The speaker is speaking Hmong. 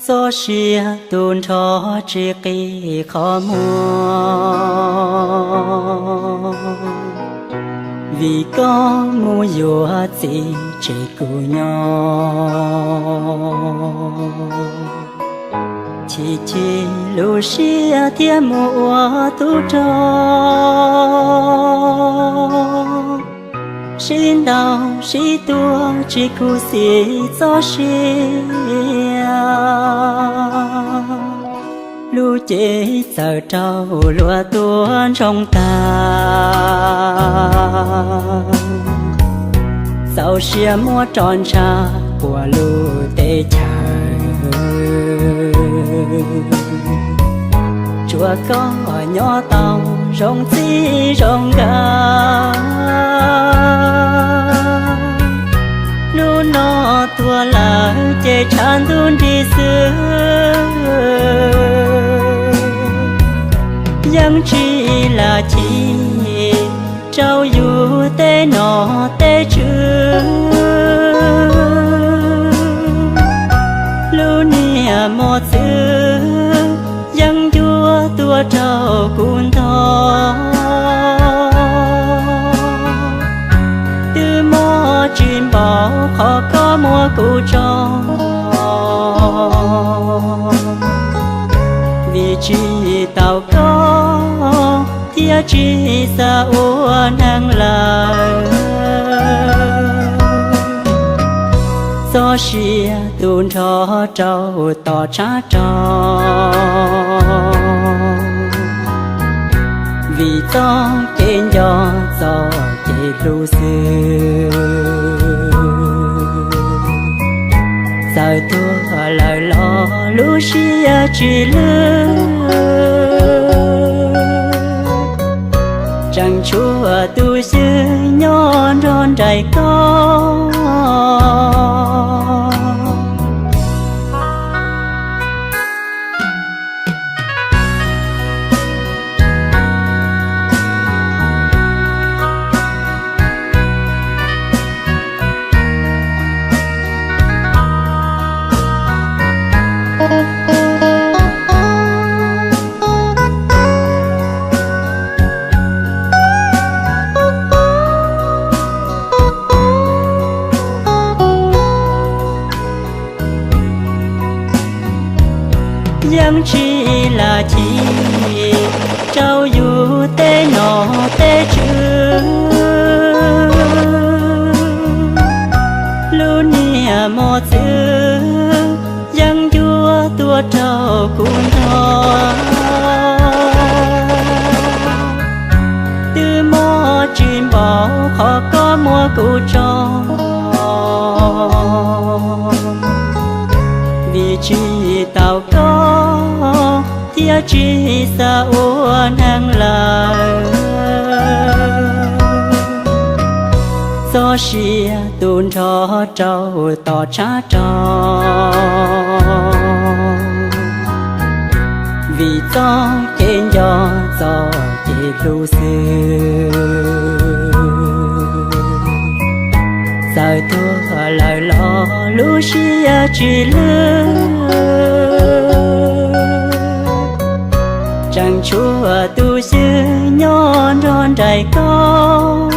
Txoj sia tu nrho tsis qi qhov muag, vim koj mus yuav txiv tseg kuv nyob. Chim chim lub siab thiab mus ua tub rog, sib ntaus sib tua tsis khuv xim txoj sia. Lub cev txawm raug luag tua ntsoog tag, txaus siab muab roj ntsha puag lub teb chaws. Tsuas koj nyob tau zoo txij zoo nkawm. Hnub no tuag lawm ces tshav ntuj nrig xwb, yeej tsis lam chim rau yus tej nom tej tswv. Lub niag mos txwv yeej yuav tuag rau kuv ntog, twb mob tsis npaum qhov koj muab kuv tso. Vim tsis tau koj thiab tsis xav ua neeg lawm, txoj sia tu nrho rau tom tshav rog. Vim txoj kev nco txoj kev hlub xwb, txawm tuag lawm los lub siab tsis lwj, tseem tshuav tus xwb nyob nrog nraim koj. Yeej tsis lam chim rau yus tej nom tej tswv. Lub niag mos txwv yeej yuav tuag rau kuv ntog, twb mob tsis npaum qhov koj muab kuv tso. Vim tsis tau koj thiab tsis xav ua neeg lawm, txoj sia tu nrho rau tom tshav rog. Vim txoj kev nco txoj kev hlub xwb, txawm tuag lawm los lub siab tsis lwj, tseem tshuav tus xwb nyob nrog nraim koj.